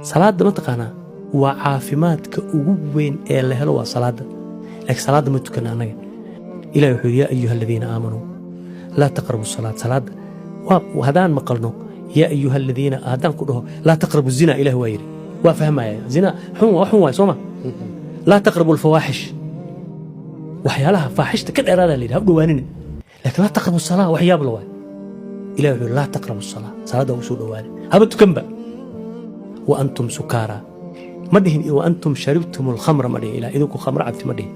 Salaadda mataqaanaa waa caafimaadka ugu weyn ee la helo, waa salaadda. Laakiin salaadda ma tukana annaga. Ilahi wuxuu yidhi: "Yaa ayuha aladiina aamanuu laa taqrabu salaad." Salaadda waa haddaan maqalno "yaa ayuha aladiina", haddaan ku dhaho "laa taqrabu zina", Ilah waa yidhi, waa fahmaya. Zina xun waa, xun waay, soo ma? "Laa taqrabu alfawaaxish", waxyaalaha faaxishta ka dheeraadaa la yidhi, ha u dhowaanina. Laakiin "laa taqrabu salaa" wax yaab la waay. Ilahi wuxuu yidhi: "Laa taqrabu salaa", salaadda ugu soo dhowaana, haba tukanba. "Wa antum sukaara" ma dhihin, "wa antum sharibtum alkhamra" ma dhihin. Ilah idinku khamro cabti ma dhihin.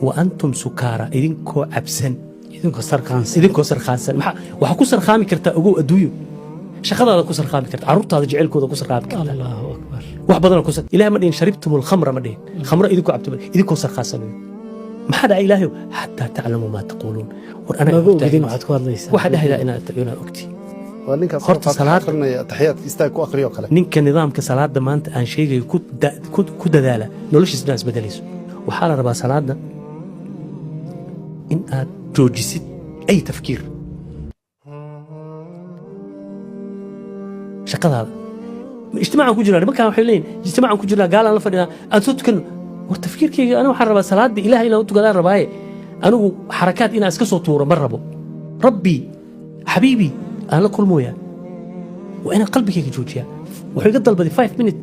"Wa antum sukaara", idinkoo cabsan. Idinkoo sarkaansan. Idinkoo sarkhaansan. Maxaa waxaa ku sarkhaami kartaa? Ogow, adduunyo shaqadaada ku sarkhaami karta, carruurtaada jecelkooda ku sarkhaami karta. Allahu akbar. Wax badanoo ku Ilaah ma dhihin "sharibtum alkhamra", ma dhihin khamro idinkoo cabto, idinkoo sarkhaansan. Maxaa dhacay, Ilaahayow? "Xataa taclamuu maa taquuluun." War anaga maba ogidin waxaad ku hadlaysaa. Waxaa dhahaydaa inaad ogti. Waa ninkaas Horta faatixa akhrinaya, taxiyaadka istaag ku akhriyo kale. Ninka nidaamka salaada maanta aan sheegayo ku dadaala, noloshiisa dhan isbedelayso. Waxaa la rabaa salaada in aad joojisid ay tafkiir shaqadaada. Ijtimaacan ku jirnaa, nimankaan waxay leeyihin ijtimaacan ku jirnaa, gaalaan la fadhinaa, aan soo tukanno. War tafkiirkayga aniga waxaan rabaa salaadii Ilaah inaan u tukadaan rabaaye. Anigu xarakaad inaan iska soo tuuro ma rabo. Rabbii xabiibii aan la kulmooyaa, waa inaan qalbigayga joojiyaa. Wuxuu iga dalbaday 5 minute,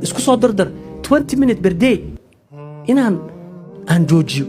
isku soo dardar 20 minute per day inaan aan joojiyo.